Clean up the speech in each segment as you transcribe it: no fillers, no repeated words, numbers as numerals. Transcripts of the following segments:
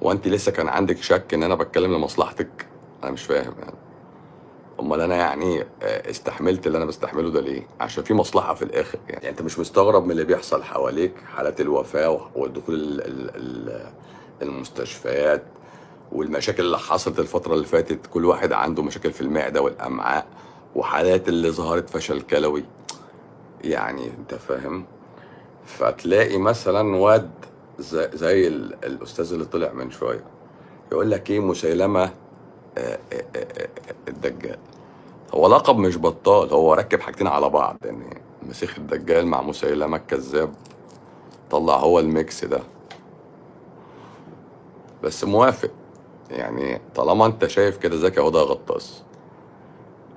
هو انت لسه كان عندك شك ان انا بتكلم لمصلحتك؟ انا مش فاهم يعني. امال انا يعني استحملت اللي انا بستحمله ده ليه؟ عشان في مصلحة في الاخر يعني. يعني انت مش مستغرب من اللي بيحصل حواليك، حالات الوفاة والدخول المستشفيات والمشاكل اللي حصلت الفترة اللي فاتت، كل واحد عنده مشاكل في المعدة والامعاء وحالات اللي ظهرت فشل كلوي، يعني انت فاهم. فتلاقي مثلا واد زي الاستاذ اللي طلع من شوية يقول لك ايه، مسيلمة الدجال. هو لقب مش بطال، هو ركب حاجتين على بعض يعني، مسيح الدجال مع مسيلمة الكذاب، طلع هو ال mix ده. بس موافق يعني، طالما انت شايف كده. ذكي هو ده غطاس.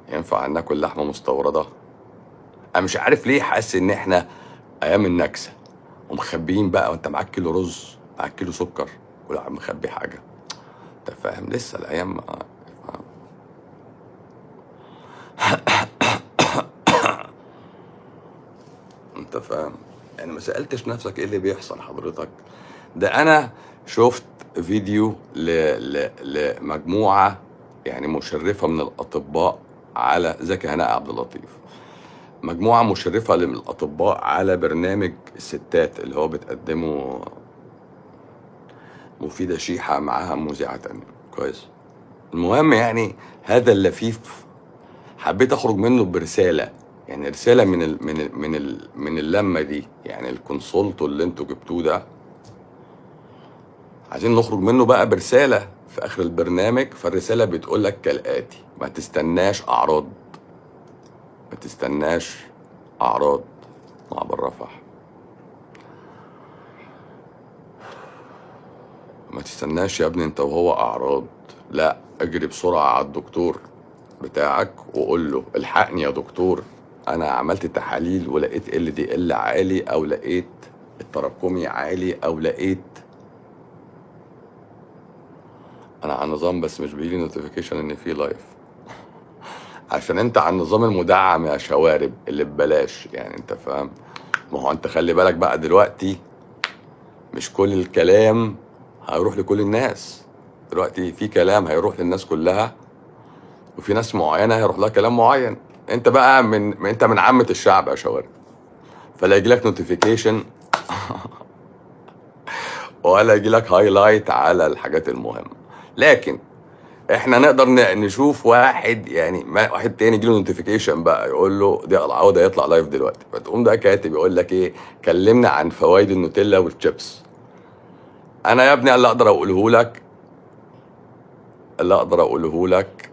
ينفع ناكل لحمه مستورده؟ انا مش عارف ليه حاسس ان احنا ايام النكسه ومخبيين بقى، وانت معاك كيلو رز معاك كيلو سكر ولا مخبي حاجة، انت فاهم؟ لسه الايام انت فاهم يعني. ما سالتش نفسك ايه اللي بيحصل حضرتك؟ ده انا شفت فيديو لمجموعة يعني مشرفة من الاطباء على زكي هناء عبد اللطيف، مجموعة مشرفة من الاطباء على برنامج الستات اللي هو بتقدمه مفيدة شيحه معاها مذيعه تانية. كويس. المهم يعني هذا اللفيف حبيت اخرج منه برسالة، يعني رسالة من ال من ال من ال من اللمة دي، يعني ال consult اللي انتوا جبتوه ده عايزين نخرج منه بقى برسالة في اخر البرنامج. فالرساله بتقول لك كالاتي: ما تستناش اعراض، ما تستناش اعراض معبر رفح، ما تستناش يا ابني انت وهو اعراض، لا اجري بسرعة على الدكتور بتاعك وقول له الحقني يا دكتور، انا عملت تحاليل ولقيت LDL عالي، او لقيت التراكمي عالي، او لقيت انا على النظام بس مش بيجيلي notification ان في live. عشان انت على النظام المدعم يا شوارب اللي ببلاش يعني، انت فاهم. ما هو انت خلي بالك بقى دلوقتي مش كل الكلام هيروح لكل الناس، دلوقتي في كلام هيروح للناس كلها، وفي ناس معينة هيروح لها كلام معين. انت بقى من انت من عامة الشعب يا شوارب، فلا يجيلك notification ولا يجيلك highlight على الحاجات المهمة. لكن احنا نقدر نشوف واحد يعني، واحد تاني يجيله notification بقى يقول له دي العودة يطلع live دلوقتي، فتقوم ده كاتب يقول لك ايه، كلمنا عن فوائد النوتيلا والشيبس. انا يا ابني اللي اقدر اقوله لك، اللي اقدر اقوله لك،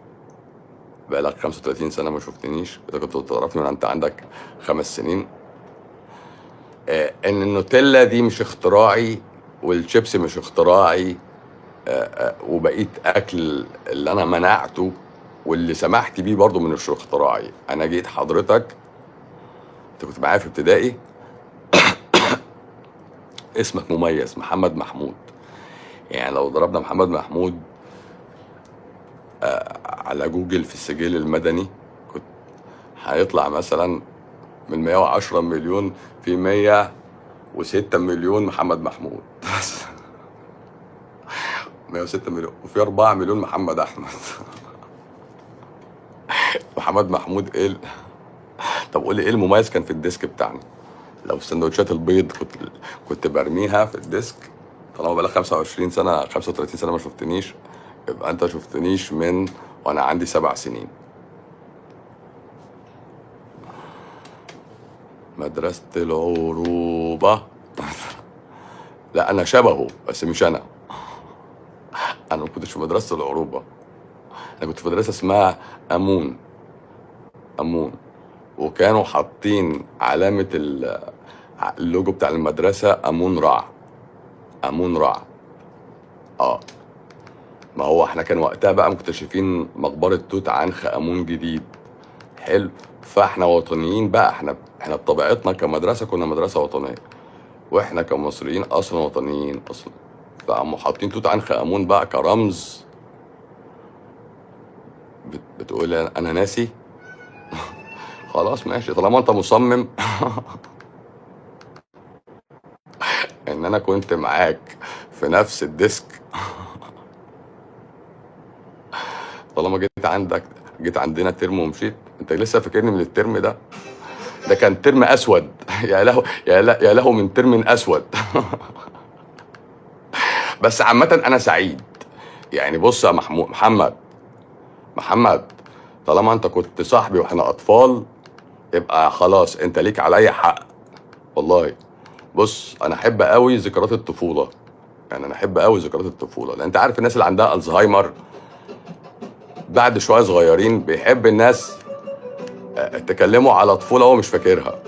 بقالك 35 سنة ما شفتنيش، اذا كنت تعرفني من انت عندك 5 سنين، ان النوتيلا دي مش اختراعي والشيبس مش اختراعي، وبقيت اكل اللي انا منعته واللي سمحت بيه برضو من مش اختراعي. انا جيت حضرتك، انت كنت معايا في ابتدائي، اسمك مميز محمد محمود، يعني لو ضربنا محمد محمود على جوجل في السجل المدني كنت هيطلع مثلا من 110 مليون في 106 مليون محمد محمود بس 106 مليون، وفي 4 مليون محمد احمد. محمد محمود ايه طب قول لي ايه المميز كان في ال desk بتاعنا؟ لو في سندوتشات البيض كنت برميها في ال desk، طالما بقالك 25 سنة 35 سنة ما شفتنيش، يبقى انت شفتنيش من وانا عندي 7 سنين. مدرسة العروبة. لا انا شبهه بس مش انا، انا ما كنتش في مدرسة العروبة، انا كنت في مدرسة اسمها امون، امون، وكانوا حاطين علامة اللوجو بتاع المدرسة امون رع، امون رع. ما هو احنا كان وقتها بقى مكتشفين مقبرة توت عنخ امون جديد، حلو، فاحنا وطنيين بقى، احنا بطبيعتنا كمدرسة كنا مدرسة وطنية، واحنا كمصريين اصلا وطنيين اصلا، فقاموا حاطين توت عنخ امون بقى كرمز. بتقول انا ناسي؟ خلاص ماشي، طالما انت مصمم ان انا كنت معاك في نفس ال desk. طالما جيت عندك، جيت عندنا ترم ومشيت. انت لسه فاكرني من الترم ده؟ ده كان ترم اسود. يا له يا له يا له من ترم اسود. بس عامة انا سعيد يعني. بص يا محمود، محمد، محمد، طالما انت كنت صاحبي واحنا اطفال يبقى خلاص انت ليك عليا حق والله. بص انا احب قوي ذكريات الطفولة، يعني انا احب قوي ذكريات الطفولة، لان انت عارف الناس اللي عندها الزهايمر بعد شوية صغيرين بيحب الناس تكلموا على طفولة هو مش فاكرها.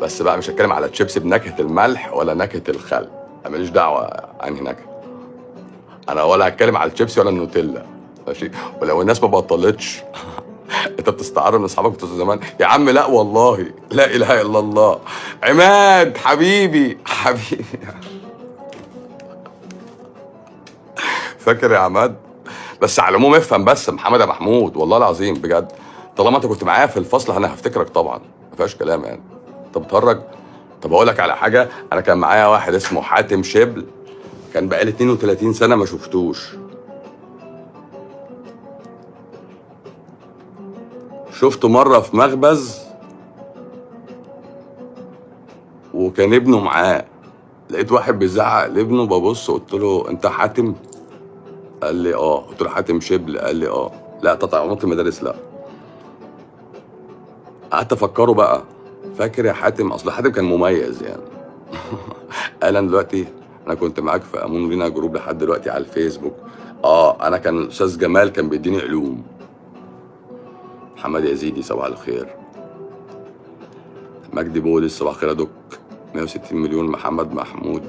بس بقى مش هتكلم على تشيبسي بنكهه الملح ولا نكهة الخل، انا ماليش دعوه انهي نكهة، انا ولا هتكلم على الشيبسي ولا النوتيلا، ماشي؟ ولو الناس ما بطلتش. انت بتستعر من اصحابك بتوع زمان يا عم؟ لا والله، لا اله الا الله. عماد حبيبي حبيبي، فاكر يا عماد؟ بس على العموم افهم بس محمد يا محمود، والله العظيم بجد طالما انت كنت معايا في الفصل انا هفتكرك طبعا، ما فيهاش كلام يعني. انت بتهرج؟ طب اقول لك على حاجة، انا كان معايا واحد اسمه حاتم شبل، كان بقالي 32 سنة ما شفتوش، شفته مرة في مخبز وكان ابنه معاه، لقيت واحد بيزعق لابنه، ببص قلت له انت حاتم؟ قال لي اه. قلت له حاتم شبل؟ قال لي اه. لا تطعيمات المدارس لا. قعدت افكره بقى، فاكر يا حاتم؟ اصل حاتم كان مميز يعني. قال انا دلوقتي انا كنت معاك في امون لينا group لحد دلوقتي على الفيسبوك. انا كان الاستاذ جمال كان بيديني علوم. محمد يزيدي صباح الخير. مجدي بولس صباح الخير يا دك. 160 مليون محمد محمود.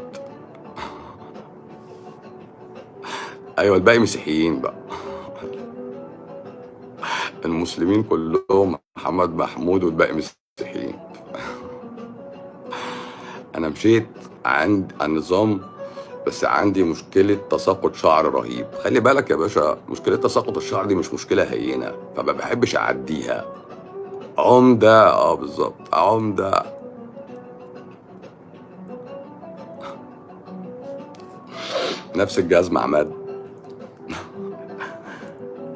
ايوه الباقي مسيحيين بقى، المسلمين كلهم محمد محمود والباقي مسيحيين. انا مشيت عند النظام بس عندي مشكلة تساقط شعر رهيب. خلي بالك يا باشا، مشكلة تساقط الشعر دي مش مشكلة هينة، فما بحبش اعديها. عمدة، بالظبط عمدة. نفس الجزمة عماد.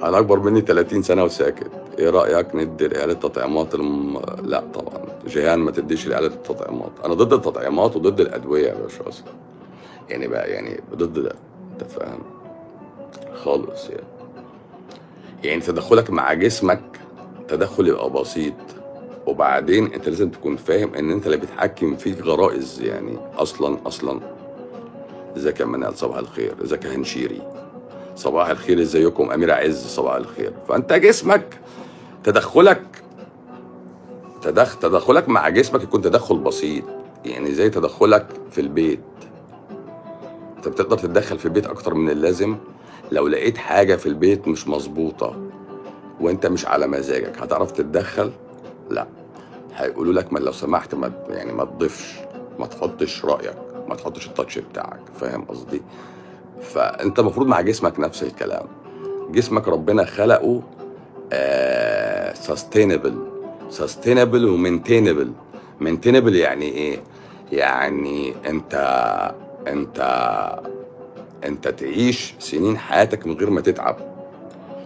انا اكبر مني 30 سنة وساكت. ايه رأيك ندي العيال التطعيمات لا طبعا جيهان ما تديش العيال التطعيمات، انا ضد التطعيمات وضد الادوية يا باشا اصلا، يعني بقى يعني ضد ده، انت فاهم خالص يعني. يعني تدخلك مع جسمك تدخل يبقى بسيط، وبعدين انت لازم تكون فاهم ان انت اللي بيتحكم فيك غرائز يعني اصلا اصلا. ازيك يا منال؟ صباح الخير. ازيك يا هنشيري؟ صباح الخير. ازيكم؟ اميره عز صباح الخير. فانت جسمك تدخلك تدخلك مع جسمك يكون تدخل بسيط، يعني زي تدخلك في البيت. انت بتقدر تتدخل في البيت اكتر من اللازم. لو لقيت حاجة في البيت مش مظبوطة وانت مش على مزاجك هتعرف تتدخل؟ لا، هيقولوا لك ما لو سمحت ما يعني ما تضيفش، ما تحطش رايك، ما تحطش التاتش بتاعك، فاهم قصدي؟ فانت المفروض مع جسمك نفس الكلام. جسمك ربنا خلقه sustainable، sustainable و maintainable. maintainable يعني ايه؟ يعني انت انت تعيش سنين حياتك من غير ما تتعب،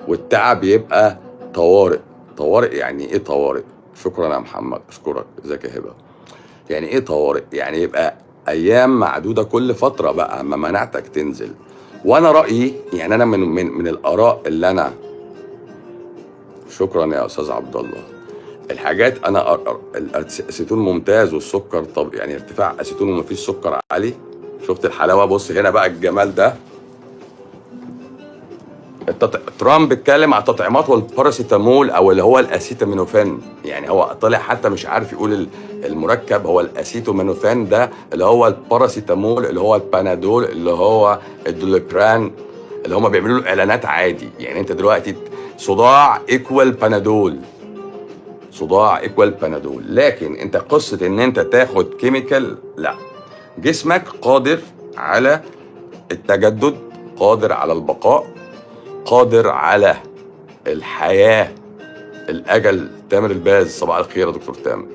والتعب يبقى طوارئ. طوارئ يعني ايه طوارئ؟ شكرا يا محمد، اشكرك. ازيك يا هبه؟ يعني ايه طوارئ؟ يعني يبقى ايام معدودة كل فترة بقى اما مناعتك تنزل. وانا رايي يعني انا من الاراء اللي انا، شكرا يا استاذ عبد الله، الحاجات انا الاسيتون ممتاز والسكر، طب يعني ارتفاع اسيتون ومفيش سكر عالي. شفت الحلاوة؟ بص هنا بقى الجمال ده. ترامب اتكلم على التطعيمات والباراسيتامول او اللي هو الاسيتامينوفين، يعني هو طلع حتى مش عارف يقول المركب، هو الاسيتامينوفين ده اللي هو الباراسيتامول، اللي هو البانادول، اللي هو الدوليبران، اللي هم بيعملوا له اعلانات عادي. يعني انت دلوقتي صداع equal بانادول، صداع equal بانادول. لكن انت قصة ان انت تاخد chemical، لا، جسمك قادر على التجدد، قادر على البقاء، قادر على الحياة. الاجل. تامر الباز صباح الخير يا دكتور تامر.